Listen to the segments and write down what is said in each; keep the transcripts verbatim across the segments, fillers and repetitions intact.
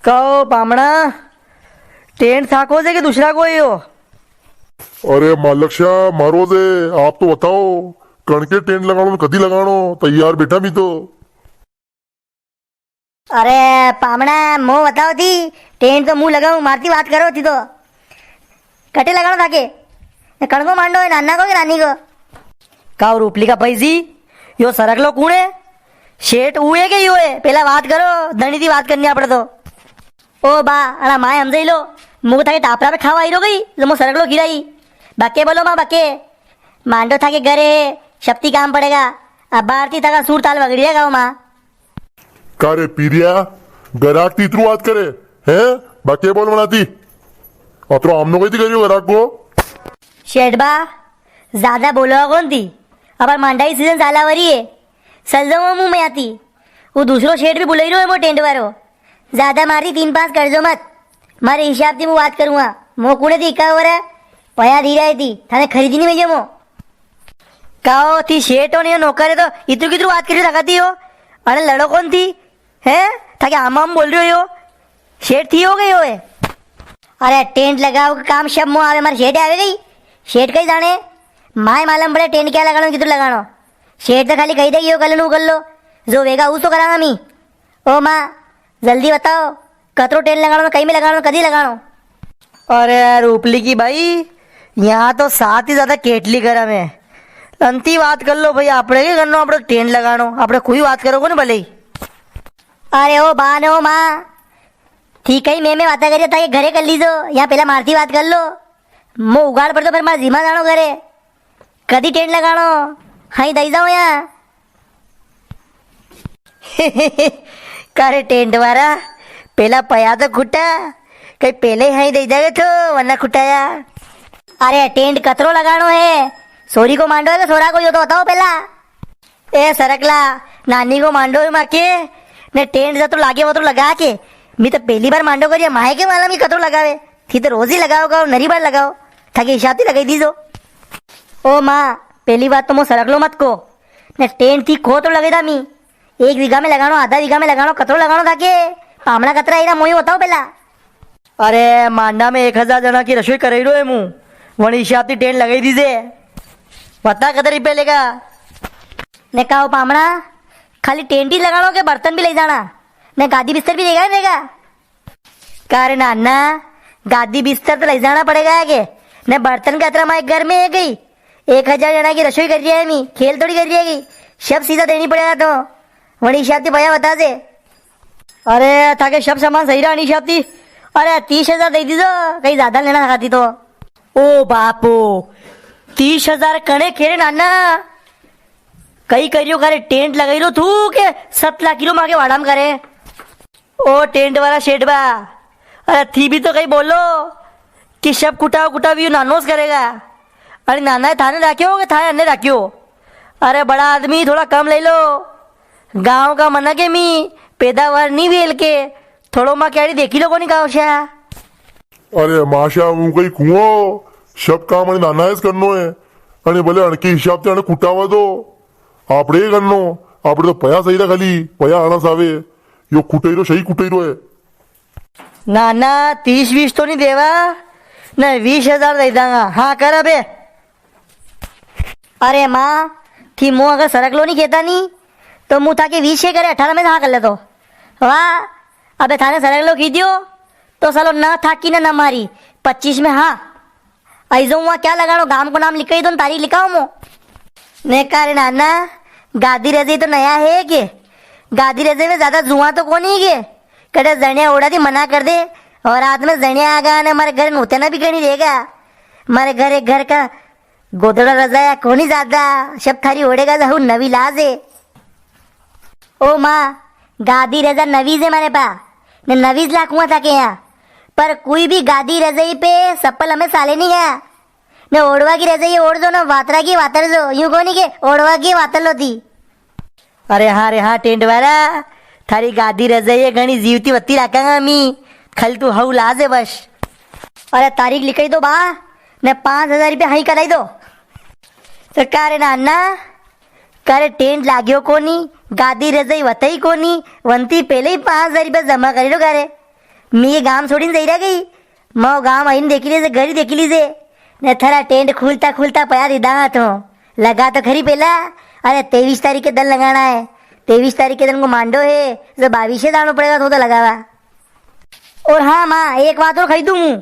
कहो पामणा, टेंट थाको जे के दूसरा कोई हो? अरे मालक शाह, मारो जे, आप तो बताओ, कणके टेंट लगाणो ने कदी लगाणो, तैयार बैठा मी तो। अरे पामणा, मो बताओ थी, टेंट तो मूं लगाऊं, मारती बात करो थी तो। कटे लगाणो थाके? ने कणको मांडो है, नाना को के नानी को? काओ रूपली का भाई जी, यो सरकलो कुण है? सेठ ऊ है के यो है? पेला बात करो, धणी थी बात करनी आपड़े तो। ओ बा, अणा माय हमजाई लो, मूं थाके टापरा पे खावा आई रो गई, जो मो सरकलो गिराई। बाके बोलो मां, बाके। मांडो थाके घरे है, शक्ति काम पड़ेगा। अबार थी थाका सूर ताल वगड़ी रे गाँव मां। का रे पीरिया, ग्राहक थी इतरू बात करे, हैं? बाके बोल बनाती। अतरो आमनो कई थी करियो ग्राहक को? सेठ बा, ज्यादा बोलो कोनी थी। अबार मांडा की सीजन चाला वरी है। सल जाऊं मूं मैं आती। वो दूसरो सेठ भी बुलाई रो है मो टेंट वारो। ज्यादा मारी तीन पांच कर जो मत। मारे हिसाब थी मूं बात करूंगा। मो कुणे थी इक्का वरा पया दी रही थी। थाने खरीदी नी मिलियो मो। काओ थी सेठ हो नी हो नौकर है तो इतरू कितरू बात करी थकाती हो? अरे लड़ो कोनी थी? हैं? थाके आम आम बोल रही हो यो? सेठ थी हो गई हो ए? अरे टेंट लगावा का काम सब मो आवे, मारे सेठ आवे गई। सेठ कई जाणे? माय मालूम पड़े टेंट क्या लगाणो, कितरू लगाणो। सेठ तो खाली कही दे, यो कर लो, ऊ कर लो। जो वेगा, ऊ तो करांगा मी। ओ माँ, जल्दी बताओ, कतरो टेंट लगाणो, कई में लगाणो, कदी लगाणो? अरे यार, रूपली की बाई, यहाँ तो सात ही ज्यादा केटली गरम है। अंती बात कर लो भाई, आपणे के करनो, आपणे टेंट लगाणो, आपणे कोई बात करो कोनी भले ही। अरे ओ बा ने ओ माँ, ठीक है, मैं, मैं बातें करिए था, ये घरे कर लीजो, यहाँ पेला मारती बात कर लो। मो उगाड़ पड़ तो फिर मारे जीमा जाणो घरे। कदी टेंट लगाणो, हाई दई जाओ यहाँ। का रे टेंट वारा, पेला पया तो खुटा, कई पेला ही हाई दई जावे तो, वरना खुटाया। अरे टेंट कतरो लगाणो है, सोरी को मांडो है कि सोरा को, यो तो बताओ पेला। ए सरकला, नानी को मांडो है माके, ने टेंट जतरो लागे वतरो लगा के। मी तो पेली बार मांडो करिया, माय के मालूम की कतरो लगावे। थी तो रोज ही लगाओ, गाओ, नरी बार लगाओ। थाके हिसाब थी लगाई दीजो। ओ माँ, पेली बात तो मो सरकलो मत को। ने टेंट थी को तो लगे था मी। एक बीघा में लगाणो, आधा बीघा में लगाणो, कतरो लगाणो थाके? पामणा कतरा आईरा, मोई बताओ पेला। अरे, मांडा में एक हजार जणा की रसोई कराई रो है मूं। वणी हिसाब थी टेंट लगाई दीजे। बता कतरा रुपया लेगा? ने काओ पामणा, खाली टेंट ही लगाणो के बर्तन भी ले जाणा? ने गादी बिस्तर भी लेगा, लेगा? का रे नाना, गादी बिस्तर तो ले जाणा पड़ेगा आगे। ने बर्तन का अतरा मारे घर में है कई? एक हजार जणा की रसोई करी रिया है मी, खेल थोड़ी करी रिया है कई। सब चीजा देणी पड़ेगा तो। वणी हिसाब थी पया बता दे। अरे, थाके सब सामान सही रा नी हिसाब थी। अरे, तीस हजार दई दीजो, कई ज्यादा लेणा थाती तो। ओ बापो, तीस हजार कणे के रे नाना? कई करियो का रे, टेंट लगाई रो थू के सत लाखी रो माके वाड़ा में करे? ओ टेंट वाला सेठ बा, अरे थी भी तो कई बोलो कि सब कुटाव कुटाव यो नानो ज करेगा। अरे नाना है थाने राख्यो के थाने अन्ने राख्यो? अरे बड़ा आदमी थोड़ा कम ले लो। गांव का मनक है मी, पैदावार नी वेल के, थोड़ो मां क्याड़ी देखी लो कोनी गांव से। अरे माशा, हूँ कई कुओ, सब काम अणे नाना है करनो है। अणे भले अणके हिसाब से अणे कुटावा दो, आपड़े ही करनो। आपड़े तो पया सही था, खाली पया आणा सावे। यो कुटेरो सही कुटेरो है। ना ना, तीस वीस तो नी देवा, ने वीस हजार दे दांगा। हाँ कर अबे। अरे माँ, थी मूँ अगर सरकलो नी केता नी, तो मूँ थाके वीस के करे अठारह में हाँ कर लेतो। वाह, अबे थाने सरकलो की दियो, तो सालो ना थाकी ना, ना मारी, पच्चीस में हाँ। आई जाऊँ, वाँ क्या लगाणो, गाम को नाम लिखाई दो न, तारीख लिखाओ मो। ने का रे नाना, गादी रजई तो नया है के? गादी रजई में ज्यादा जुआ तो कोनी के? कटे जणिया ओढ़ा थी मना कर दे, और रात में जणिया आगा ने मारे घर नूत्या ना भी गणी रहेगा। मारे घर, घर का गोदड़ा रजाया कोनी ज्यादा, सब थारी ओढ़ेगा, जाहू नवी लाजे। ओ माँ, गादी रजा नवीज है मारे पा, ने नवीज लाखुआ थाके यहाँ। पर कोई भी गादी रजाई पे सप्पल हमें साले नी गया। ने ओढ़वा की रजाई ओढ़ जो ना, वातरा की वातर जो, यूं कोनी के ओढ़वा की वातर लो थी। अरे हाँ रे हाँ, टेंट वाला, थारी गादी रजाई है, घणी जीवती वत्ती राखांगा मी, खाली तू हऊ लाजे बस। अरे तारीख लिखाई दो बा, ने पाँच हजार रुपया हाई कराई दो। तो का रे नाना, का रे टेंट लाग्यो कोनी, गादी रजाई वताई कोनी, वंती पहले ही पाँच हजार रुपया जमा करी लो का रे। मी ये गाम छोड़ीने जई रहा गई, मो गाम आईने देखी लीजे, घर ही देखी लीजे। ने थारा टेंट खुलता खुलता पया दीदा हाथों। लगा तो खरी पेला, अरे तेवीस तारीख के दन लगाना है। तेवीस तारीख के दन को मांडो है, जो बावीस जानो पड़ेगा तो, तो लगावा। और हाँ माँ, एक बात और कही दूँ हूँ,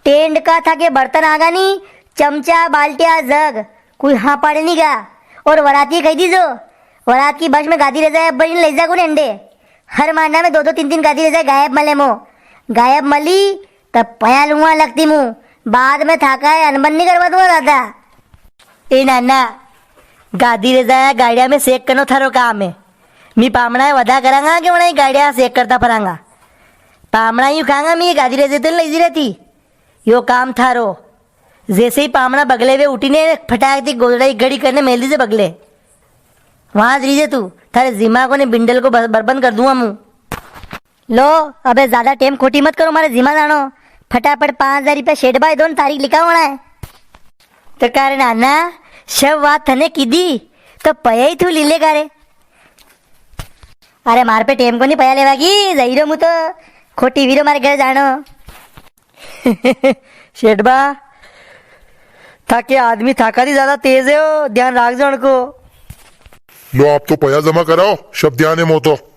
टेंट का थाके बर्तन आगा नी, चमचा, बाल्टिया, जग, कोई हाँ पाड़े नी गा। और वराती कही दीजो, वरात की बस में गादी रजाया भरी ले जा कोनी अंडे। हर मांडा में दो दो तीन तीन गादी रजाया गायब मले मो। गायब मली, तब पया लूंगा लगती मूं। बाद में थाका है अनबन नी करवा दूंगा दादा। ए नाना, गादी रजाया गाड़िया में सेक करनो थारो काम है। मी पामणा है वदा करांगा कि वणा ही गाड़िया सेक करता फरांगा। पामणा यूं खांगा, मी गादी रजाया तो नी लई जी रहती। यो काम थारो। जैसे ही पामणा बगले वे उठी ने, फटाक दी गोदड़ा की घड़ी करने मेल दीजे बगले। वहां ज रहीजे तू, थारे जिमा को ने बिंडल को ब-, बरबंद कर दूंगा मूं। लो, अबे ज्यादा टेम खोटी मत करो, मारे जिमा जानो। फटाफट पाँच हजार रुपया सेठ भाई दो ने तारीख लिखावणा है। तो का रे नाना, सब बात थने कीधी, तो पया ही थू ली लेगा रे। अरे मार पे टेम को नी पया लेवा की, जई रो मूं तो, खोटी वीरो मारे घर जानो। सेठ बा, थाके आदमी थाका दी ज्यादा तेज है, ओ ध्यान राख जो अणको। लो, आप तो पया जमा कराओ, सब ध्यान है मो तो।